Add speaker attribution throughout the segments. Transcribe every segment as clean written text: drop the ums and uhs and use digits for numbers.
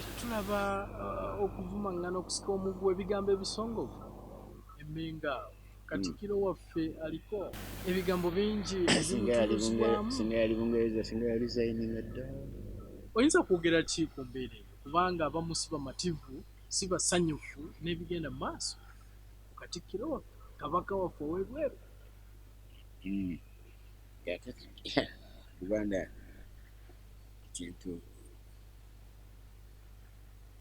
Speaker 1: Era tulaba okuvumaŋŋana, okusika omuguwa, ebigambo ebisongovu emmenga awo. Katikkiro waffe aliko ebigambo bingi
Speaker 2: Singa yali
Speaker 1: ebimutuusibwamu.
Speaker 2: Singa yali Bungereza, singa yali resigninga dda.
Speaker 1: Oyinza kwogera ki ku mbeera eyo? Kubanga abamu si bamativu, si basanyufu n'ebigenda mu maaso ku katikkiro waffe, kabaka waffe ow'ebweru.
Speaker 2: Buganda kintu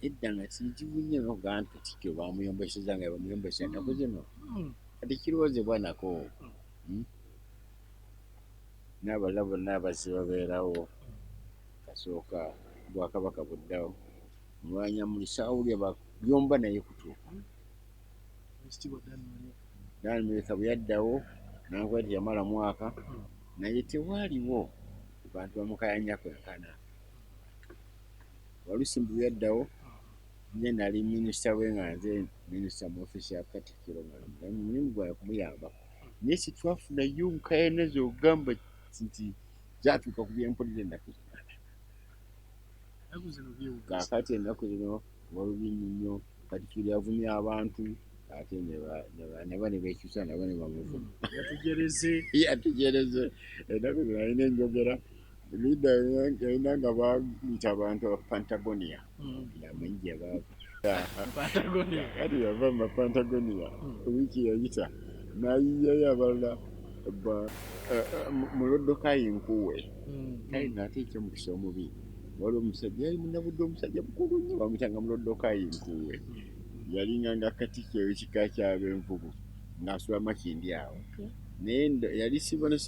Speaker 2: edda nga kizibu nnyo n'okugamba nti katikkiro bamuyombeseza nga bamuyombesa ennaku zino. Kati kirowoozebwa nako. N'abalala bonna abazze babeerawo, kasooka bwakabaka buddawo. Mulwanyamuli saawulya bayomba naye kutuuka.
Speaker 1: Ekitiibwa Dan Muleka.
Speaker 2: Dan Muleka bwe yaddawo n'ankuba teyamala mwaka, naye tewaaliwo bantu bamukayanya kwenkana. Walusimbi bwe yaddawo, nze nali minisita we, nga nze minisita mu ofiisi ya Katikkiro, nga mulimu gwange kumuyambako. Naye sitwafunayo nkayana z'ogamba nti zaatuuka ku byempulira ennaku zino.
Speaker 1: Ennaku zino byewuunyisa.
Speaker 2: Kaakati ennaku zino walubi nnyo, Katikkiro yavumya abantu, ate ne ba ne beekyusa nabo ne bamuvuma.
Speaker 1: Yatujereze.
Speaker 2: Yatujereze. Ennaku zino alina enjogera. Lidda yalina nga bayita abantu aba Patagonia. Yamanyi gye baava.
Speaker 1: Patagonia.
Speaker 2: Kati yava mu Patagonia, wiiki yayita n'ayiyayo abalala ba Muloddokayi Nkuwe. Kale ng'ate ekyomukisa omubi, waliwo omusajja yali munnabuddu, omusajja mukulu nnyo, bamuyitanga Muloddokayi Nkuwe. Yalinga nga katikkiro w'ekika ky'Abenvubu ng'asula Makindye awo. Naye yali civil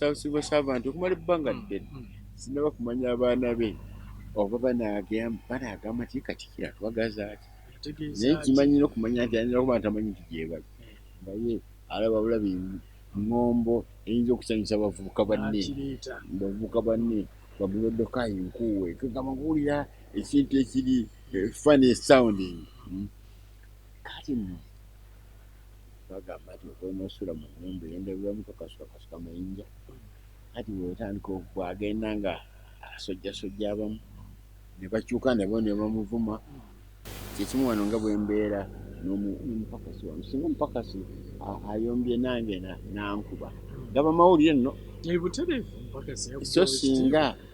Speaker 2: servant okumala ebbanga ddene. Sinnaba kumanya abaana be oba banaagamba nti katikkiro atwagaza ki. Naye kimanyi n'okumanya nti ayinza okuba ntamanyi nti gye bali. Nga ye alaba bulabi ŋŋombo eyinza okusanyusa abavubuka banne. Abavubuka banne bamuloddokayi Nkuwe. Kagamba nkuwulira ekintu ekiri funny sounding. Kati nno bagamba nti okwema osula mu nnyumba ey'endabirwamu kakasuka kasuka mayinja. Kati bw'otandika bw'agenda nga asojjasojja abamu ne bakyuka nabo ne bamuvuma. Kyekimu wano nga bwe mbeera n'omupakasi wano. Singa omupakasi ayombye nange n'ankuba. Gaba mawulire nno.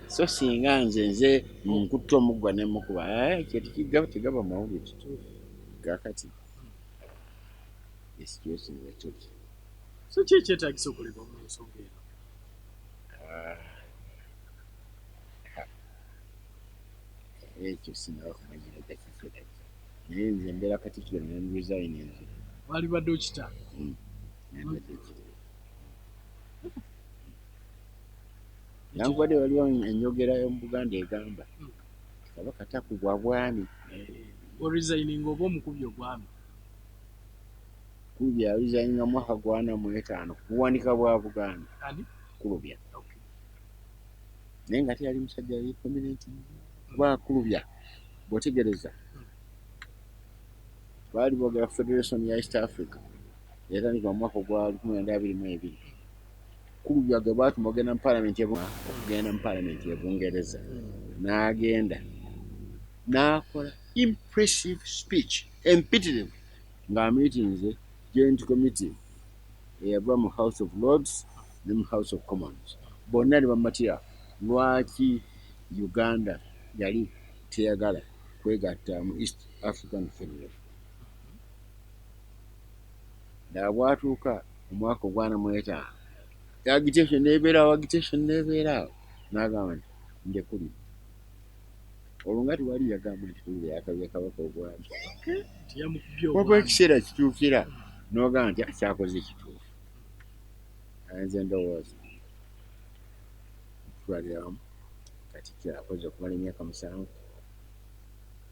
Speaker 2: So singa nze nkutta omuggwa ne mukuba, ekyo tegaba mawulire. Kaakati situation bwe tuli.
Speaker 1: So ki ekyetaagisa okolebwa mu nsonga eno?
Speaker 2: Ekyo sinnaba kumanyira dda kikyetaagisa. Naye nze mbeera katikkiro ne resign nze.
Speaker 1: Waalibadde okita?
Speaker 2: Nandibadde nkita. Nankubadde waliwo enjogera y'omu Buganda egamba Kabaka takubwa bwami.
Speaker 1: Oresigninga oba omukubye ogwami?
Speaker 2: Kulubya yaresigninga mwaka gwa 45 ku buwanika bwa Buganda.
Speaker 1: Ani?
Speaker 2: Kulubya. Naye nga teyali musajja yali prominent kuba Kulubya bw'otegereza baali boogera ku Federation ya East Africa eyatandikibwa mu mwaka ogwa 1922. Kulubya ge baatuma okugenda mu Parliament okugenda mu Parliament e Bungereza, n'agenda n'akola impressive speech empitirivu ng'amiitinze joint committee eyava mu House of Lords ne mu House of Commons. Bonna ne bamatira lwaki Uganda yali teyagala kwegatta mu East African Federation. Ddala bw'atuuka omwaka ogwa 45, agitation n'ebeeraawo, agitation n'ebeeraawo, n'agamba nti ndekulidde. Olwo nga tewali yagamba nti Kulubya yakabye Kabaka ogwami. Wabula ekiseera kituukira n'ogamba nti kyakoze kituufu. Nze ndowooza okutwalira wamu katikkiro akoze okumala emyaka 7,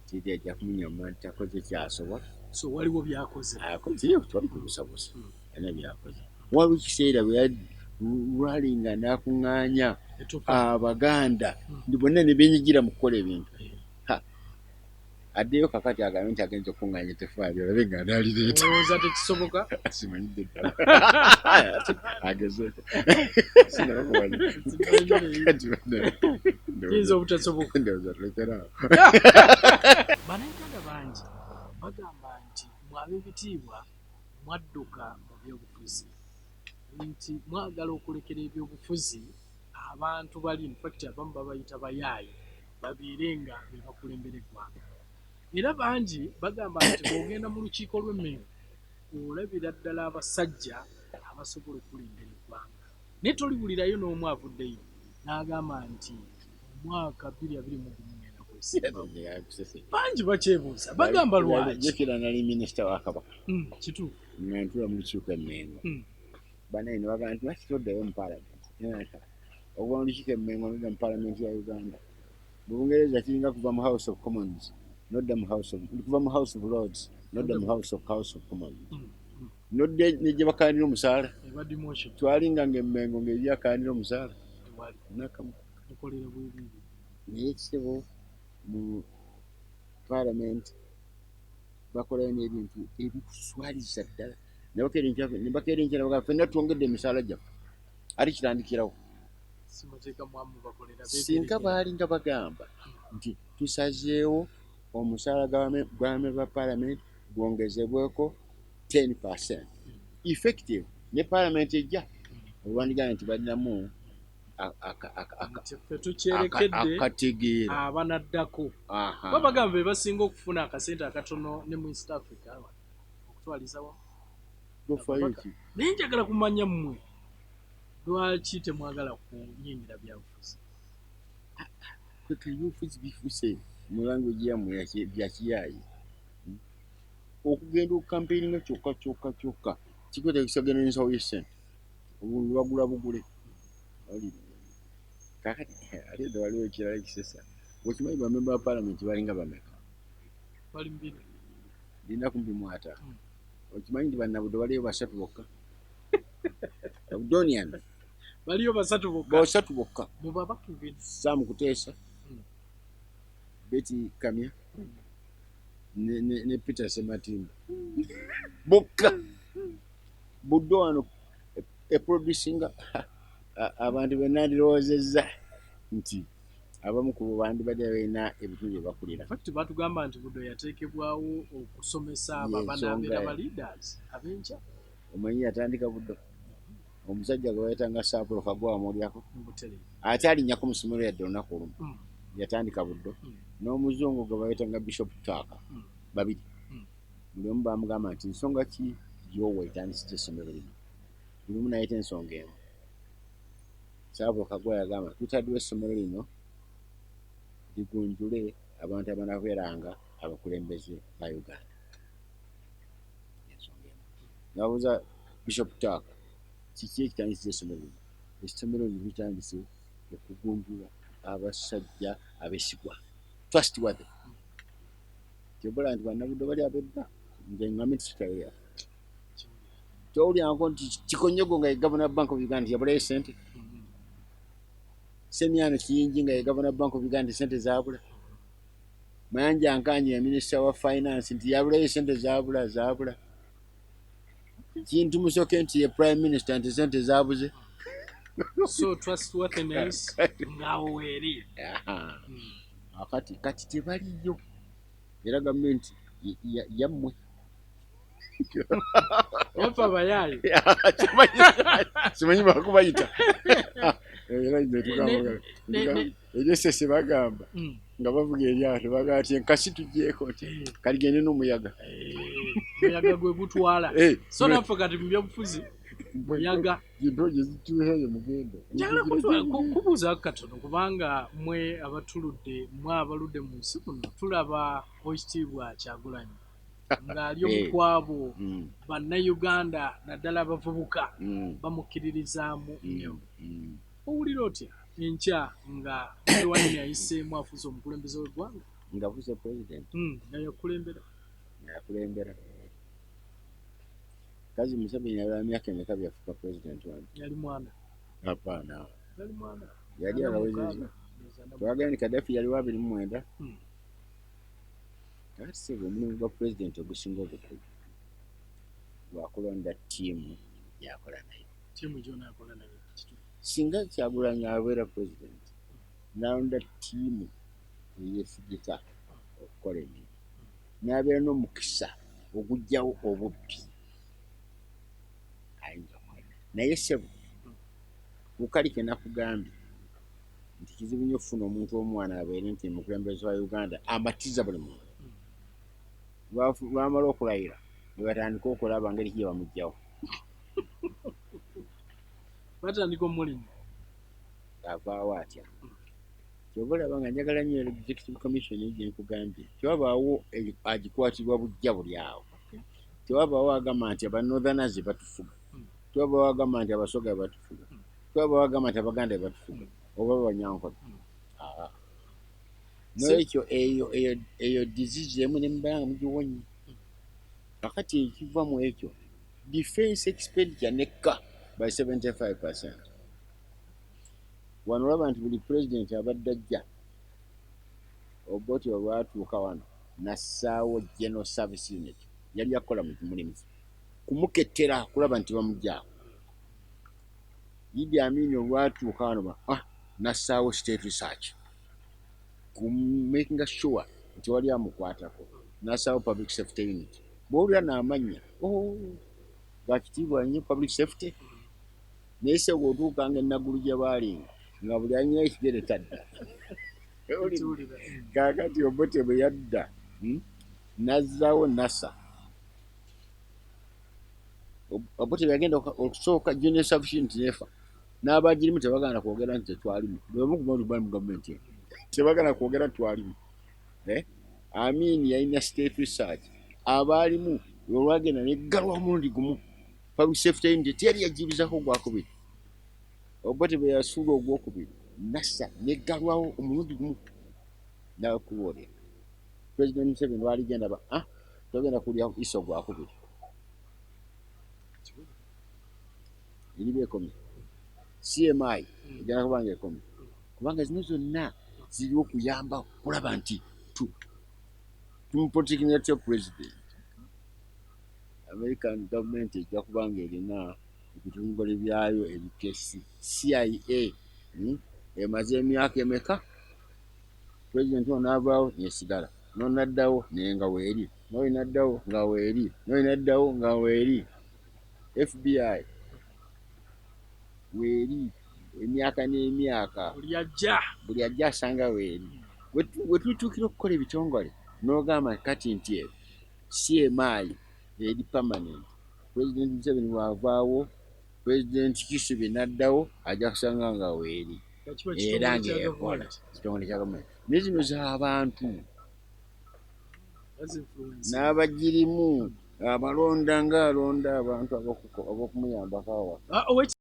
Speaker 2: teri ajja kumunyoma nti takoze kyasobola.
Speaker 1: So waliwo by'akoze.
Speaker 2: Akoze, twali kubusabusa, alina by'akoze. Waliwo ekiseera bwe lwalinga n'akuŋŋaanya Abaganda bonna ne beenyigira mu kukola ebintu. Addeyo kakati agambe nti agenze okukuŋŋaanya ettoffaali olabe nga anaalireeta.
Speaker 1: Olowooza tekisoboka?
Speaker 2: Simanyidde ddala. Agezeeko. Sinnaba kumanya. Kati bannange.
Speaker 1: Kiyinza obutasoboka.
Speaker 2: Ndowooza tulekeraawo.
Speaker 1: Bannayuganda bangi bagamba nti mwe ab'ebitiibwa mwadduka mu byobufuzi, nti mwagala okulekera ebyobufuzi abantu bali, in fact abamu babayita bayaaye, babeere nga be bakulembera eggwanga. Era bangi bagamba nti bw'ogenda mu lukiiko lw'Emmengo olabira ddala abasajja abasobola okukulembera eggwanga, naye toliwulirayo n'omu avuddeyo n'agamba nti omwaka 2021 ngenda kwesimbawo. Bangi bakyebuuza, bagamba lwaki?
Speaker 2: Jjukira nali minisita wa Kabaka.
Speaker 1: Kituufu.
Speaker 2: Nga ntula mu lukiiko e Mmengo. Banaye ne bagamba nti lwaki toddayo mu paalamenti? Okuva mu lukiiko e Mmengo nodda mu paalamenti ya Uganda. Mu Bungereza kiringa kuva mu House of Commons nodda mu House of, kuva mu House of Lords nodda mu House of Commons. Nodda ne gye bakaanira omusaala.
Speaker 1: Eba demotion.
Speaker 2: Twalinga ng'Emmengo ng'eri akaanira omusaala.
Speaker 1: Tewali.
Speaker 2: Nakamu.
Speaker 1: Mukolera bwereere.
Speaker 2: Naye ekitebo mu paalamenti bakolayo n'ebintu ebikuswaliza ddala. Ne bakeera enkya ne bagamba ffenna twongedde emisaala gyaffe. Ate kitandikirawo.
Speaker 1: Si mateeka mwamu bakolera
Speaker 2: Singa
Speaker 1: beeterekera.
Speaker 2: baalinga bagamba nti tusazeewo omusaala gw'abamemba ba paalamenti gwongezebweko 10% effective ne paalamenti ejja, olwandigamba nti balinamu
Speaker 1: Nti ffe tukyerekedde
Speaker 2: akategeera.
Speaker 1: abanaddako. Kuba bagamba be basinga okufuna akasente akatono ne mu East Africa okutwaliza wamu.
Speaker 2: Tofaayo ki?
Speaker 1: Naye njagala kumanya mmwe lwaki temwagala kuyingira byabufuzi?
Speaker 2: Kweka ebyobufuzi bifuuse mu language yammwe bya kiyaayi. Okugenda okukampeininga kyokka kyokka kyokka kikwetaagisa genda n'ensawo y'essente. Obululu bagula bugule. Kaakati ate dda waliwo ekirala ekisesa. Okimanyi bamemba ba paalamenti balinga bameka?
Speaker 1: Bali mu bina.
Speaker 2: Lina kumpi mu 50. Okimanyi nti bannabuddo baliyo basatu bokka? Abudonian.
Speaker 1: Baliyo basatu bokka.
Speaker 2: Basatu bokka.
Speaker 1: Mu babaka ebina.
Speaker 2: Sam Kuteesa, Betty Kamya ne Peter Sematimba. Bokka. Buddo wano eproducinga abantu be nandirowoozezza nti abamu ku bo bandibadde balina ebitundu bye bakulira.
Speaker 1: In fact batugamba nti Buddo yateekebwawo okusomesa abo
Speaker 2: Ye
Speaker 1: abanaabeera
Speaker 2: ensonga.
Speaker 1: ba leaders ab'enkya.
Speaker 2: Omanyi yatandika Buddo. Omusajja gwe bayitanga Saapolo Kagwa amulyako.
Speaker 1: Mu butereevu.
Speaker 2: Ate alinnyako mu ssomero yadde olunaku olumu. Yatandika Buddo. N'omuzungu gwe bayitanga Bishop Tucker. Babiri. Buli omu bamugamba nti nsonga ki gy'owa etandisiza essomero lino? Buli omu n'ayita ensonga emu. Saapolo Kagwa yagamba tutaddewo essomero lino ligunjule abantu abanaabeeranga abakulembeze ba Uganda. Ensonga emu. N'abuuza Bishop Tucker kiki ekitandisiza essomero lino? Essomero lino litandise okugunjula abasajja abeesigwa, trustworthy. Ky'obola nti bannabuddo bali ab'edda nze ŋŋambye nti sikitalo yaffe. Towulirangako nti Kikonyogo nga ye Governor Bank of Uganda yabulayo ssente? Semyano Kiyingi nga ye Governor Bank of Uganda ssente zaabula? Mayanja Nkangi ya Minisita wa Finance nti yabulayo ssente zaabula zaabula? Kintu Musoke nti ye Prime Minister nti ssente zaabuze?
Speaker 1: So trustworthiness ng'awo weeri.
Speaker 2: Akati kati tebaliyo era gavumenti yammwe.
Speaker 1: Yaffe abayaaye.
Speaker 2: Simanyi bakubayita era nze tugamba eryesese bagamba nga bavuga eryato bagamba nti enkasi tugyeko nti kaligende n'omuyaga.
Speaker 1: Omuyaga gwe gutwala. So naffe kati mu byobufuzi muyaga.
Speaker 2: Empewo gye zituuseeyo mugende.
Speaker 1: Njagala kubuuzaako katono kubanga mmwe abatuludde, mmwe abaludde mu nsi muno, tulaba Oweekitiibwa Kyagulanyi ng'ali omu ku abo bannayuganda naddala abavubuka bamukkiririzaamu nnyo. Owulira otya enkya nga Bobi Wine ayiseemu afuuse omukulembeze w'eggwanga?
Speaker 2: Nga afuuse president.
Speaker 1: Nga yakulembera.
Speaker 2: Nga yakulembera. Kazi Museveni yali wa myaka emeka bwe yafuuka president wano?
Speaker 1: Yali mwana.
Speaker 2: Hapana.
Speaker 1: Yali mwana.
Speaker 2: Yali
Speaker 1: Ana
Speaker 2: awezezza.
Speaker 1: mukaaga. Ndowooza ana
Speaker 2: Twagambye nti Gaddafi yali wa 29. Kakati ssebo omulimu gwa pulezidenti ogusinga obukulu gwakulonda ttiimu gy'akola nayo.
Speaker 1: Ttiimu gy'onaakola nayo, kituufu.
Speaker 2: Singa Kyagulanyi abeera pulezidenti N'alonda ttiimu eyeesigika okukola emirimu, n'abeera n'omukisa ogujjawo obubbi, ayinza okukola. Naye ssebo, kukali ke nakugambye nti kizibu nnyo okufuna omuntu omwana abeere nti mukulembeze wa Uganda amatiza buli muntu. Lwamala okulayira ne batandika okulaba ngeri ki gye bamuggyawo.
Speaker 1: Batandika omulimu.
Speaker 2: Avaawo atya? Kyova olaba nga njagala nnyo executive commission gye nkugambye. Tewabaawo agikwatirwa bujja buli awo. Tewabaawo agamba nti aba northerners batufuga. Tewabaawo agamba nti Abasoga batufuga. Tewabaawo agamba nti Abaganda batufuga oba Abanyankole. N'olwekyo eyo disease emu ne mubeera nga mugiwonye. Kakati ekiva mu ekyo, defense expenditure nekka by 75%. Wano olaba nti buli president abadde ajja, Obote olwatuuka wano nassaawo General Service Unit, yali yakukola mu mulimu kumukettera kulaba nti bamugyaako. Idi Amin olwatuuka wano nassaawo State Research ku making sure nti wali amukwatako, nassaawo Public Safety Unit. Bw'owulira n'amannya, oh, gakitiibwa nnyo Public Safety, naye se bw'otuukanga enaggulu gye baalinga nga buli anywa ekigere tadda. Kaakati Obote bwe yadda, nazzaawo NASA. Obote bwe yagenda okusooka, Junior Service Unit neefa, n'abagirimu tebagaana kwogera nti tetwalimu. Bwe bamu bali mu gavumenti eno tebagaana kwogera nti twalimu. Amin yalina State Research, abaalimu olwagenda neggalwa omulundi gumu. Public Safety Unit teyali yagibizako ogwakubiri. Obote bwe yasuula ogwokubiri, NASA neggalwawo omulundi gumu. Nakubuulira, President Museveni lwaligenda ba togenda kulya iso gwakubiri, eriba ekomye. CMI egenda kuba nga ekomye, kubanga zino zonna ziriwo okuyamba kulaba nti tumuprotectinga tutya president. American government ejja kuba nga erina ebitongole byayo ebikesi. CIA emaze emyaka emeka? President ono avaawo nesigala, nonaddawo naye nga weeri, noyo naddawo nga weeri, noyo naddawo nga weeri. FBI weeri emyaka n'emyaka.
Speaker 1: Buli ajja.
Speaker 2: Buli ajja asanga weeri. We tutuukira okukola ebitongole n'ogamba kati nti eyo CMI eri permanent, President Museveni bw'avaawo, President Kisubi n'addawo, ajja kusanga nga weeri era ng'ekola kitongole kya gavumenti. Naye zino z'abantu n'abagirimu abalonda ng'alonda abantu ab'okumuyambako awaka.